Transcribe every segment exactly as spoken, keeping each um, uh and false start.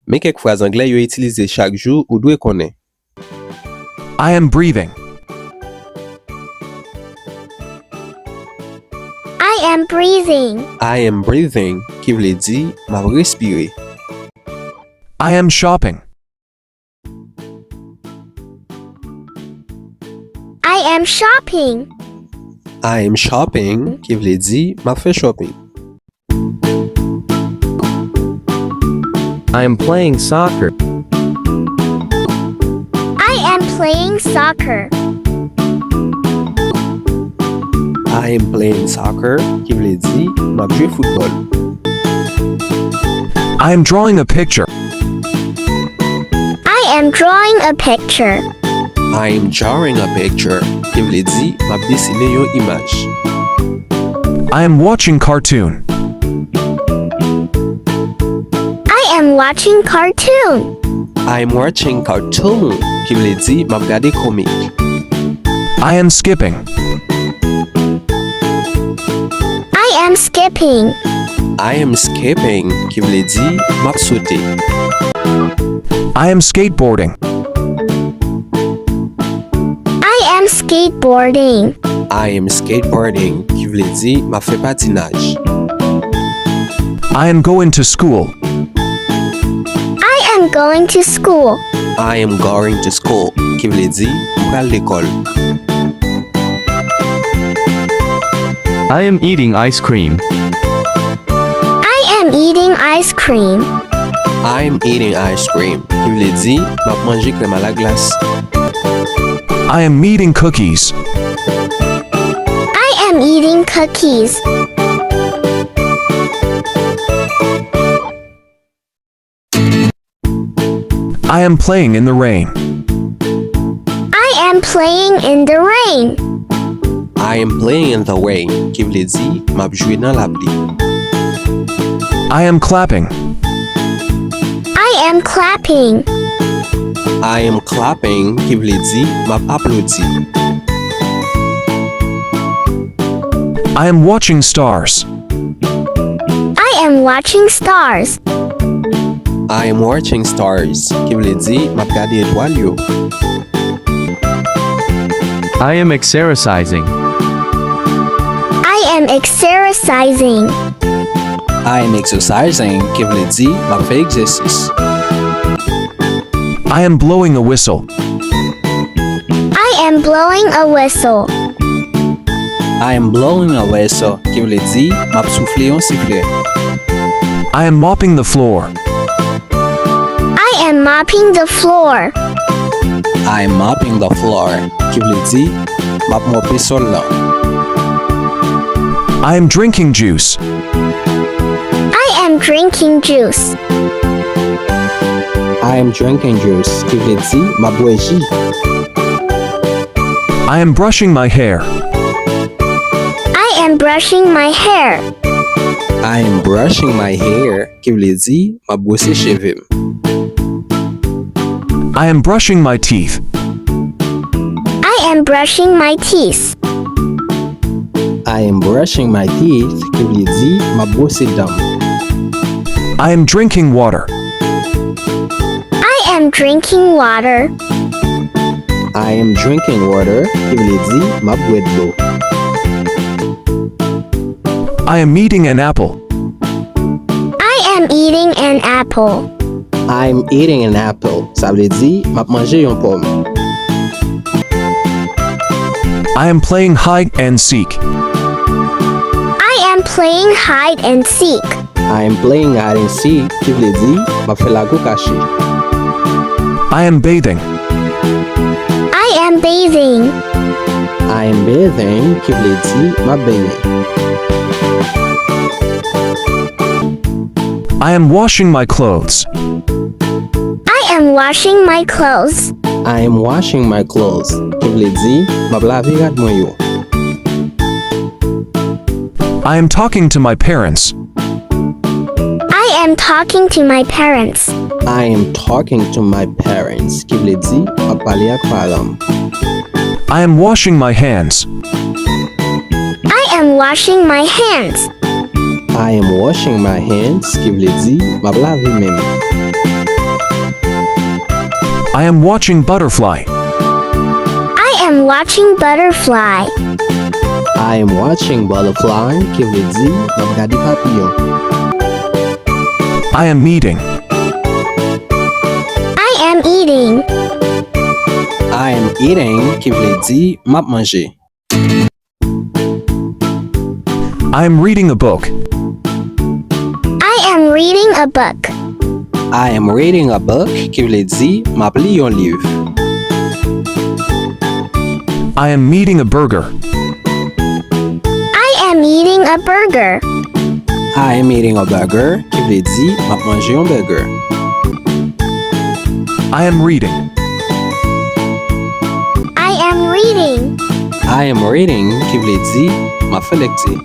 Men kèk fraz anglè yo itilize chak jou ou dwe konnen. I am breathing. I am breathing. I am breathing, ki vle di, m ap respire. I am shopping. I am shopping. I am shopping, ki vle di, m ap fè shopping. I am playing soccer. I am playing soccer. I am playing soccer, ki vle di, m ap jwe foutbòl. I am drawing a picture. I am drawing a picture. I am drawing a picture, ki vle di, m ap desine yon imaj. I am watching cartoon. I am watching cartoon. I am watching cartoon, ki vle di, m ap gade komik. I am skipping. I am skipping. I am skipping, ki vle di, m ap sote. I am skateboarding. I am skateboarding. I am skateboarding, ki vle di, m ap fè patinaj. I am going to school. I am going to school. I am going to school, ki vle di, m pral lekòl. I am eating ice cream. I am eating ice cream. I am eating ice cream, ki vle di, m ap manje krèm a la glas. I am eating cookies. I am eating cookies. I am playing in the rain. I am playing in the rain. I am playing in the rain, ki vle di, m ap jwe nan lapli. I am clapping. I am clapping. I am clapping, ki vle di, m ap aplodi. I am watching stars. I am watching stars. I am watching stars, ki vle di, m ap gade etwal yo. I am exercising. I am exercising. I am exercising, ki vle di, m ap fè egzèsis. I am blowing a whistle. I am blowing a whistle. I am blowing a whistle, ki vle di, m ap soufle yon siflèt. I am mopping the floor. I am mopping the floor. I am mopping the floor, ki vle di, m ap mòpe sòl lan. I am drinking juice. I am drinking juice. I am drinking juice, ki vle di, m ap bwè ji. I am brushing my hair. I am brushing my hair. I am brushing my hair, ki vle di, m ap bwose cheve m. I am brushing my teeth. I am brushing my teeth. I am brushing my teeth, ki vle di, m ap bwose dan m. I am drinking water. I am drinking water. I am drinking water, ki vle di, m ap bwè dlo. I am eating an apple. I am eating an apple. I am eating an apple. Sa vle di, m ap manje yon pòm. I am playing hide and seek. I am playing hide and seek. I am playing hide and seek, ki vle di, m ap fè lago kache. I am bathing. I am bathing. I am bathing, ki vle di, m ap benyen. I am washing my clothes. I am washing my clothes. I am washing my clothes, ki vle di, m ap lave rad mwen yo. I am talking to my parents. I am talking to my parents. I am talking to my parents, ki vle di, m ap pale ak paran m. I am washing my hands. I am washing my hands. I am washing my hands, ki vle di, m ap lave men m. I am watching butterfly. I am watching butterfly. I am watching butterfly, ki vle di, m ap gade papiyon. I am eating. I am eating. I am eating, ki vle di, m ap manje. I am reading a book. I am reading a book. I am reading a book, ki vle di, m ap li yon liv. I am eating a burger. I am eating a burger. I am eating a burger, ki vle di, m ap manje yon burger. I am reading. I am reading. I am reading, ki vle di, m ap fè lekti.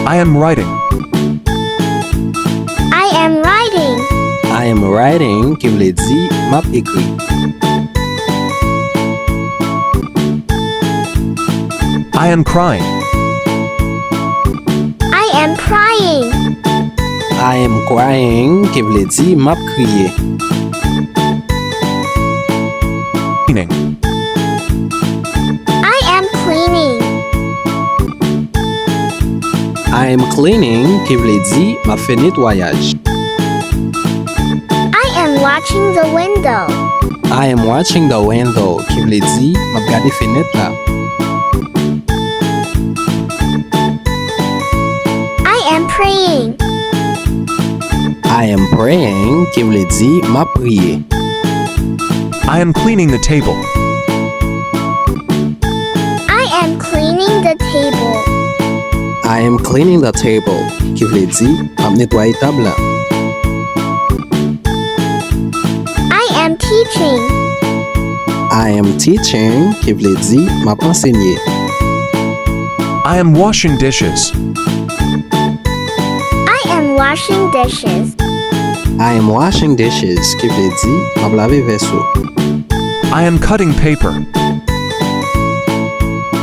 I am writing. I am writing. I am writing, ki vle di, m ap ekri. I am crying. I am crying. I am crying, ki vle di, m ap kriye. Cleaning. I am cleaning. I am cleaning, ki vle di, m ap fè netwayaj. I am watching the window. I am watching the window, ki vle di, m ap gade fenèt la. I am praying. I am praying, ki vle di, m ap priye. I am cleaning the table. I am cleaning the table. I am cleaning the table, ki vle di, m ap netwaye tab la. I am teaching. I am teaching, ki vle di, m ap ansenye. I am washing dishes. I am washing dishes. I am washing dishes, ki vle di, m ap lave vèso. I am cutting paper.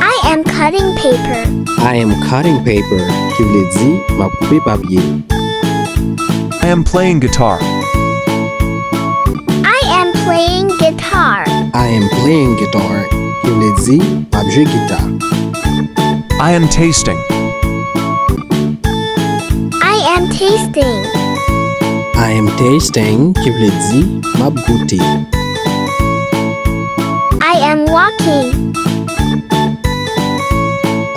I am cutting paper. I am cutting paper, ki vle di, m ap koupe papye. I am playing guitar. I am playing guitar. I am playing guitar, ki vle di, m ap jwe gita. I am tasting. I am tasting. I am tasting, ki vle di, m ap goute. I am walking.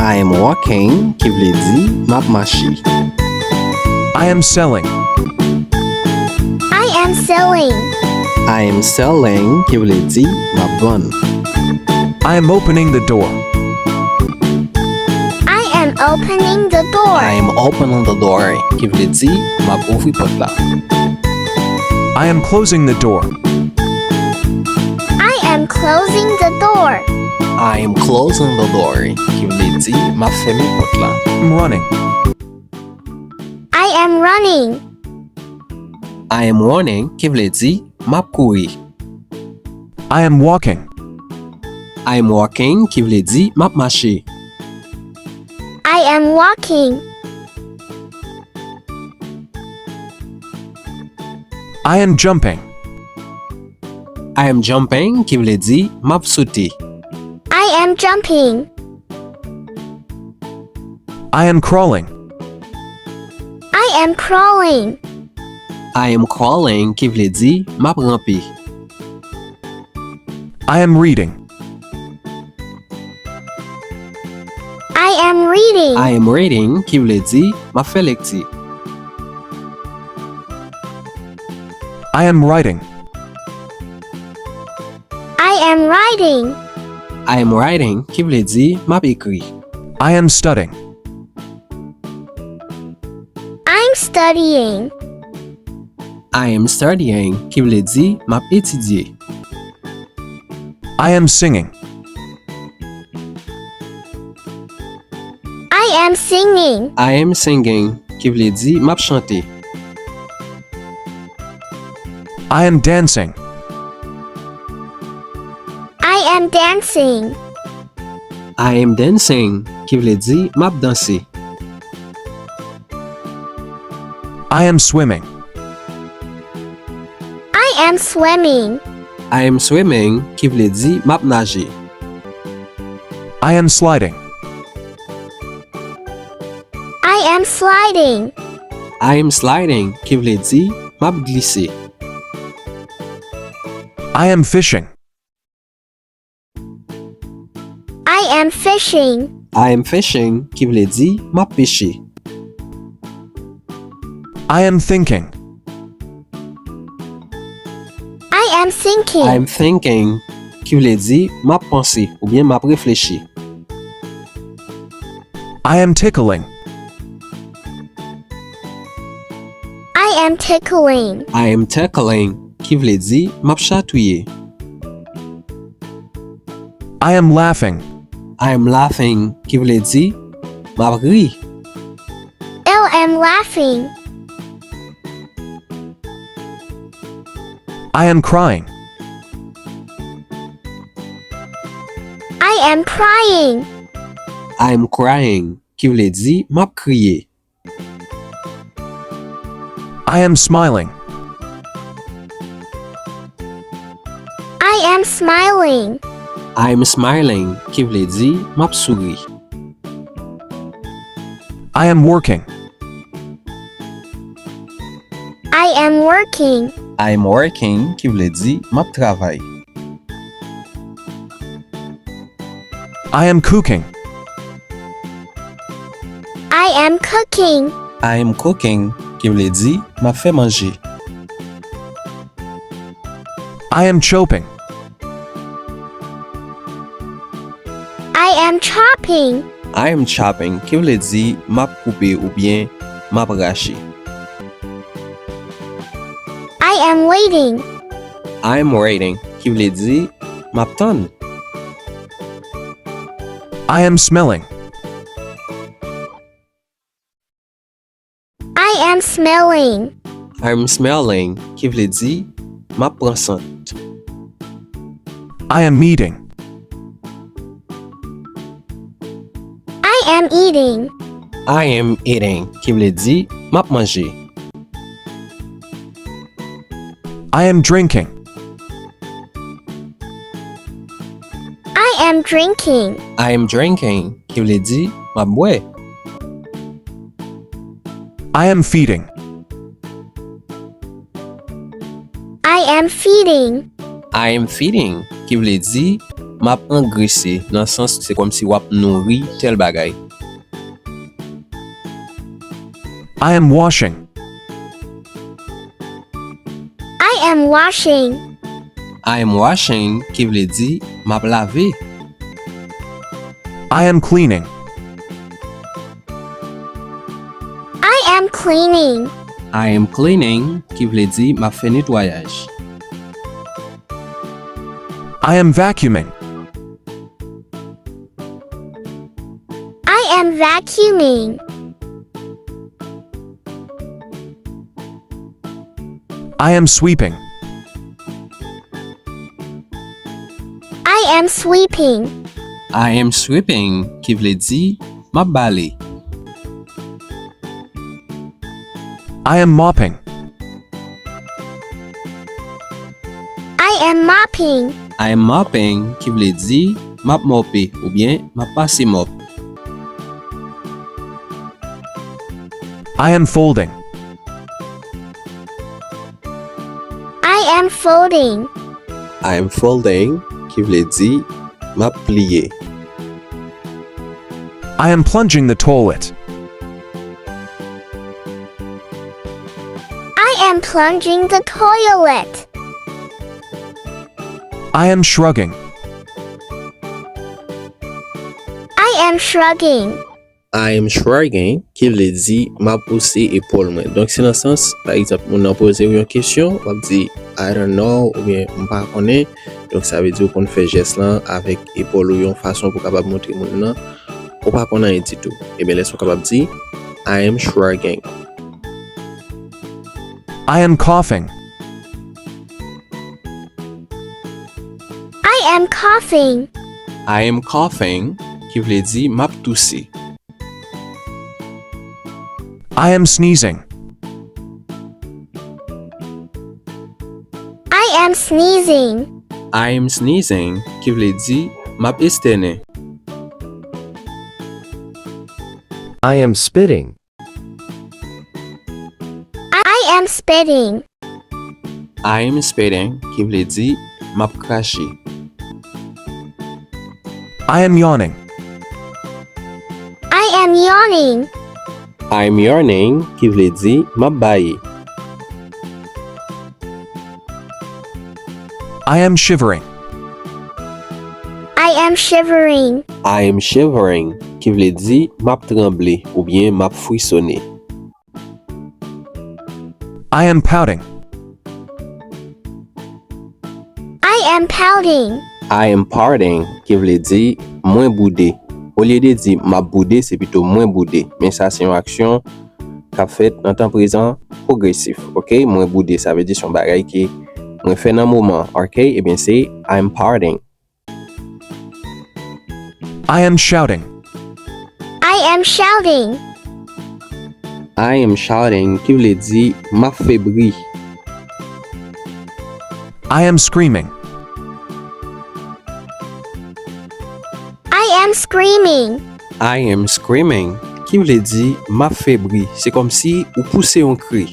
I am walking, ki vle di, m ap mache. I am selling. I am selling. I am selling, ki vle di, m ap vann. I am opening the door. I am opening the door. I am opening the door, ki vle di, m ap ouvri pòt la. I am closing the door. I am closing the door. I am closing the door, ki vle di, m ap fèmen pòt la. I'm running. I am running. I am running, ki vle di, m ap kouri. I am walking. I am walking, ki vle di, m ap mache. I am walking. I am jumping. I am jumping, ki vle di, m ap sote. I am jumping. I am crawling. I am crawling. I am crawling, ki vle di, m ap ranpe. I am reading. I am reading. I am reading, ki vle di, m ap fè lekti. I am writing. I am writing. I am writing, ki vle di, m ap ekri. I am studying. I'm studying. I am studying, ki vle di, m ap etidye. I am singing. I am singing. I am singing, ki vle di, m ap chante. I am dancing. I am dancing. I am dancing, ki vle di, m ap danse. I am swimming. am swimming. I am swimming, ki vle di m ap naje. I am sliding. I am sliding. I am sliding, ki vle di m ap glise. I am fishing. I am fishing. I am fishing, ki vle di m ap peche. I am thinking. I am thinking. I am thinking, ki vle di m ap panse oubyen m ap reflechi. I am tickling. I am tickling. I am tickling, ki vle di m ap chatouye. I am laughing. I am laughing, ki vle di m ap ri. I am laughing. I am crying. I am crying. I am crying, ki vle di m ap kriye. I am smiling. I am smiling. I am smiling, ki vle di m ap souri. I am working. I am working. I am working, ki vle di m ap travay. I am cooking. I am cooking. I am cooking, ki vle di m ap fè manje. I am chopping. I am chopping. I am chopping, ki vle di m ap koupe oubyen m ap rache. I am waiting. I am waiting, ki vle di m ap tann. I am smelling. I am smelling. I am smelling, ki vle di m ap pran sant. I am eating. I am eating. I am eating, ki vle di m ap manje. I am drinking. I am drinking. I am drinking, ki vle di m ap bwè. I am feeding. I am feeding. I am feeding, ki vle di m ap angrese, nan sans se kòmsi w ap nouri tèl bagay. I am washing. I am washing. I am washing, ki vle di m ap lave. I am cleaning. I am cleaning. I am cleaning, ki vle di m ap fè netwayaj. I am vacuuming. I am vacuuming. I am sweeping. I am sweeping. I am sweeping, ki vle di m ap bale. I am mopping. I am mopping. I am mopping, ki vle di m ap mòpe oubyen m ap pase mòp. I am folding. I am folding. I am folding, ki vle di m ap pliye. I am plunging the toilet. I am plunging the toilet. I am shrugging. I am shrugging. I am shrugging, ki vle di m ap wouse epòl mwen. Donk, se nan sans, pa egzanp, moun nan poze w yon kesyon, w ap di, I don't know, oubyen m pa konnen. Donk, sa vle di w konn fè jès lan avèk epòl ou yon fason pou w kapab montre moun nan ou pa konn anyen ditou. Ebyen, lè sa w kapab di, I am shrugging. I am coughing. I am coughing. I am coughing, ki vle di m ap touse. I am sneezing. am sneezing. I am sneezing, ki vle di, m ap estènen. I am spitting. I am spitting. I am spitting, ki vle di, m ap krache. I am yawning. I am yawning. I am yawning, ki vle di, m ap baye. I am shivering. I am shivering. I am shivering, ki vle di, m ap tranble, oubyen m ap frisone. I am pouting. I am pouting. I am pouting, ki vle di, mwen boude. Olye de di, m ap boude, se pito mwen boude. Men sa se yon aksyon k ap fèt nan tan prezan pwogresif. Oke? Mwen boude, sa vle di se yon bagay ke mwen fè nan moman. Oke? Ebyen, se I am pouting. I am shouting. I am shouting. I am shouting, ki vle di, m ap fè bri. I am screaming. I am screaming. I am screaming, ki vle di, m ap fè bri. Se kòmsi ou pouse yon kri.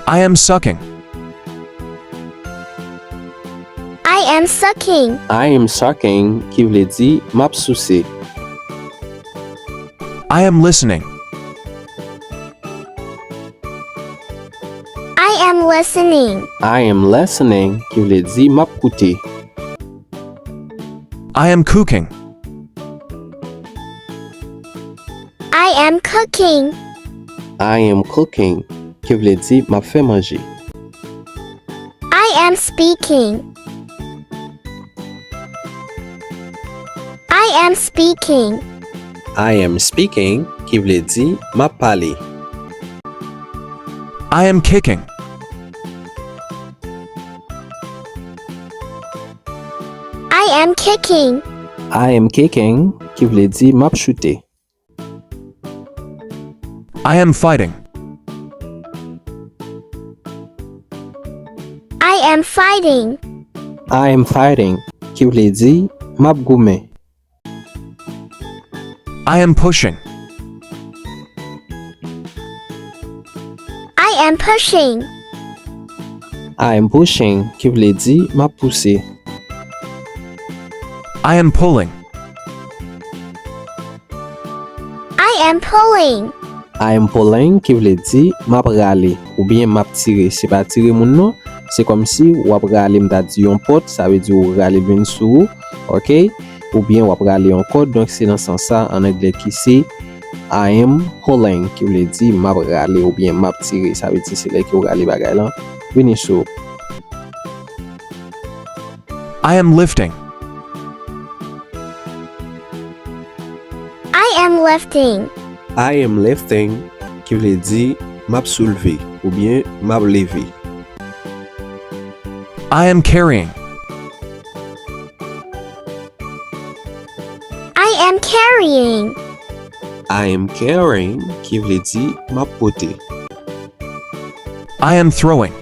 I am sucking. I am sucking. I am sucking, ki vle di, m ap souse. I am listening. I am listening. I am listening, ki vle di, m ap koute. I am cooking. I am cooking. I am cooking, ki vle di, m ap fè manje. I am speaking. I am speaking. I am speaking, ki vle di, m ap pale. I am kicking. I am kicking. I am kicking, ki vle di, m ap choute. I am fighting. I am fighting. I am fighting, ki vle di, m ap goumen. I am pushing. I am pushing. I am pushing, ki vle di, m ap pouse. I am pulling. I am pulling. I am pulling, ki vle di, m ap rale, oubyen m ap tire. Se pa tire moun non, se kòmsi w ap rale, m ta di yon pòt, sa vle di ou rale l vin sou ou, oke? Oubyen w ap rale yon kòd, donk se nan sans sa, an anglè ki se I am pulling, ki vle di m ap rale oubyen m ap tire, sa vle di se lè ke w rale bagay lan vini sou ou. I am lifting. I am lifting. I am lifting, ki vle di m ap soulve oubyen m ap leve. I am carrying. I am carrying. I am carrying, ki vle di m ap pote. I am throwing.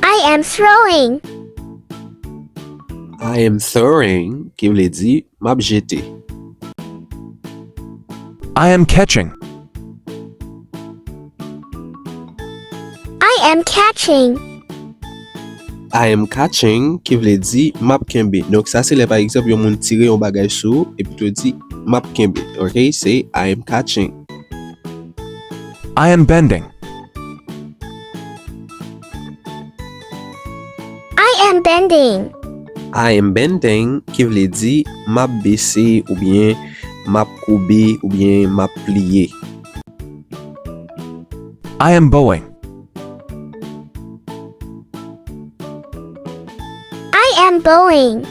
I am throwing. I am throwing, ki vle di m ap jete. I am catching. I am catching. I am catching, ki vle di m ap kenbe. Donk, sa se lè, pa egzanp, yon moun tire yon bagay sou ou, epi tou di, m ap kenbe. Oke, se I am catching. I am bending. I am bending. I am bending, ki vle di m ap bese, oubyen m ap koube, oubyen m ap pliye. I am bowing. I am bowing.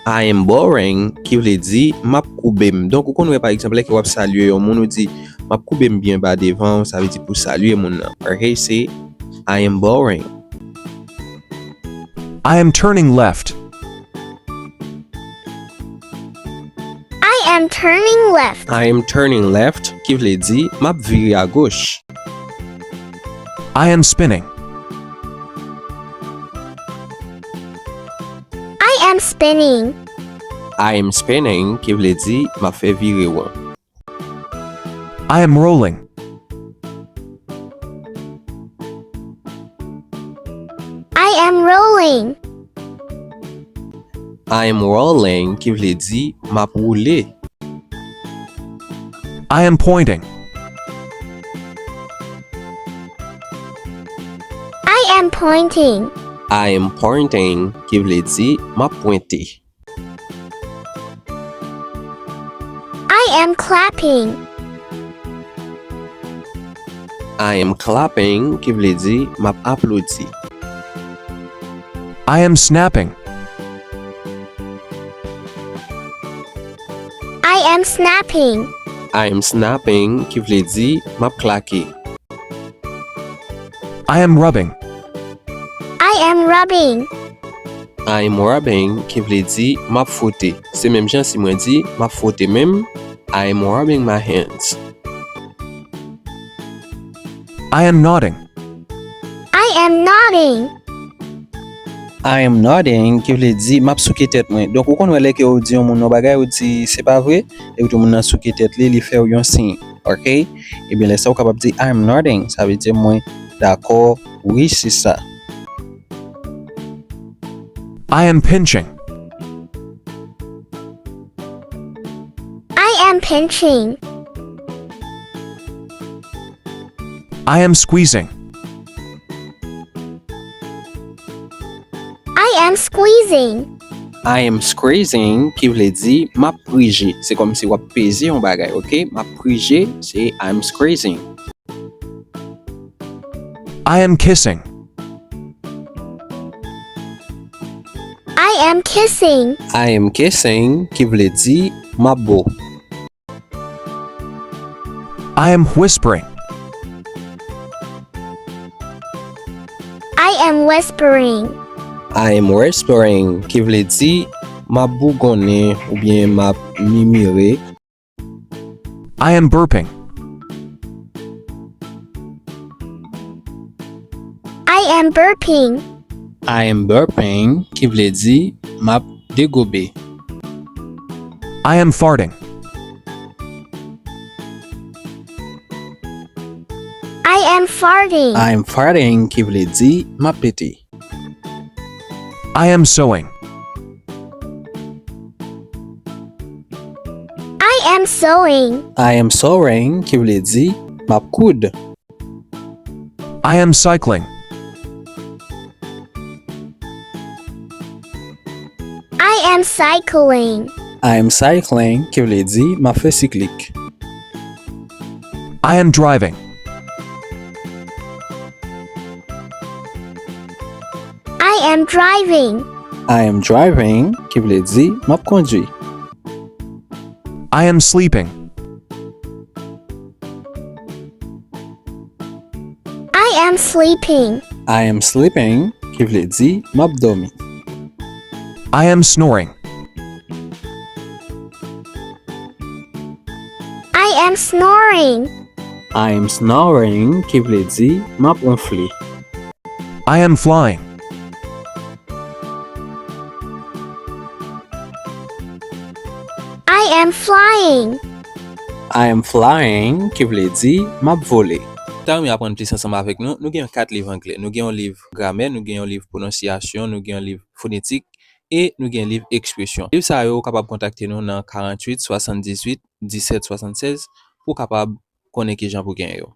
I am bowing, ki vle di m ap koube m. Donk, ou konn wè, pa egzanp, lè ke w ap salye yon moun, ou di, m ap koube m byen ba devan w, sa vle di pou salye moun nan. Oke, se I am bowing. I am turning left. I am turning left. I am turning left, ki vle di m ap vire agoch. I am spinning. I am spinning. I am spinning, ki vle di m ap fè vire won. I am rolling. I am rolling. I am rolling, ki vle di m ap woule. I am pointing. I am pointing. I am pointing, ki vle di m ap pwente. I am clapping. I am clapping, ki vle di m ap aplodi. I am snapping. I am snapping. I am snapping, ki vle di m ap klake. I am rubbing. I am rubbing. I am rubbing, ki vle di m ap fwote. Se menm jan si mwen di m ap fwote men m. I am rubbing my hands. I am nodding. I am nodding. I am nodding, ki vle di m ap souke tèt mwen. Donk, ou konn wè lè ke ou di yon moun yon bagay, ou di se pa vre, epi tou moun nan souke tèt li, li fè w yon siy. Oke? Ebyen, lè sa ou kapab di I am nodding, sa vle di mwen dakò, wi, se sa. I am pinching. I am pinching. I am squeezing. I am squeezing. I am squeezing, ki vle di m ap prije. Se kòmsi w ap peze yon bagay, oke? M ap prije, se I am squeezing. I am kissing. I am kissing. I am kissing, ki vle di m ap bo. I am whispering. I am whispering. I am whispering, ki vle di m ap bougonnen oubyen m ap mimire. I am burping. I am burping. I am burping, ki vle di m ap degobe. I am farting. I am farting. I am farting, ki vle di m ap pete. I am sewing. I am sewing. I am sewing, ki vle di m ap koud. I am cycling. I am cycling. I am cycling, ki vle di m ap fè siklik. I am driving. I am driving. I am driving, ki vle di m ap kondui. I am sleeping. I am sleeping. I am sleeping, ki vle di m ap dòmi. I am snoring. I am snoring. I am snoring, ki vle di m ap wonfle. I am flying. I am flying. I am flying, ki vle di m ap vole. Ou ta renmen aprann plis ansanm avèk nou? Nou gen kat liv anglè. Nou gen yon liv gramè, nou gen yon liv pwononsyasyon, nou gen yon liv fonetik, e nou gen liv ekspresyon. Liv sa yo, ou kapab kontakte nou nan karanntuit swasanndizuit disèt swasannsèz pou w kapab konnen kijan pou w genyen yo.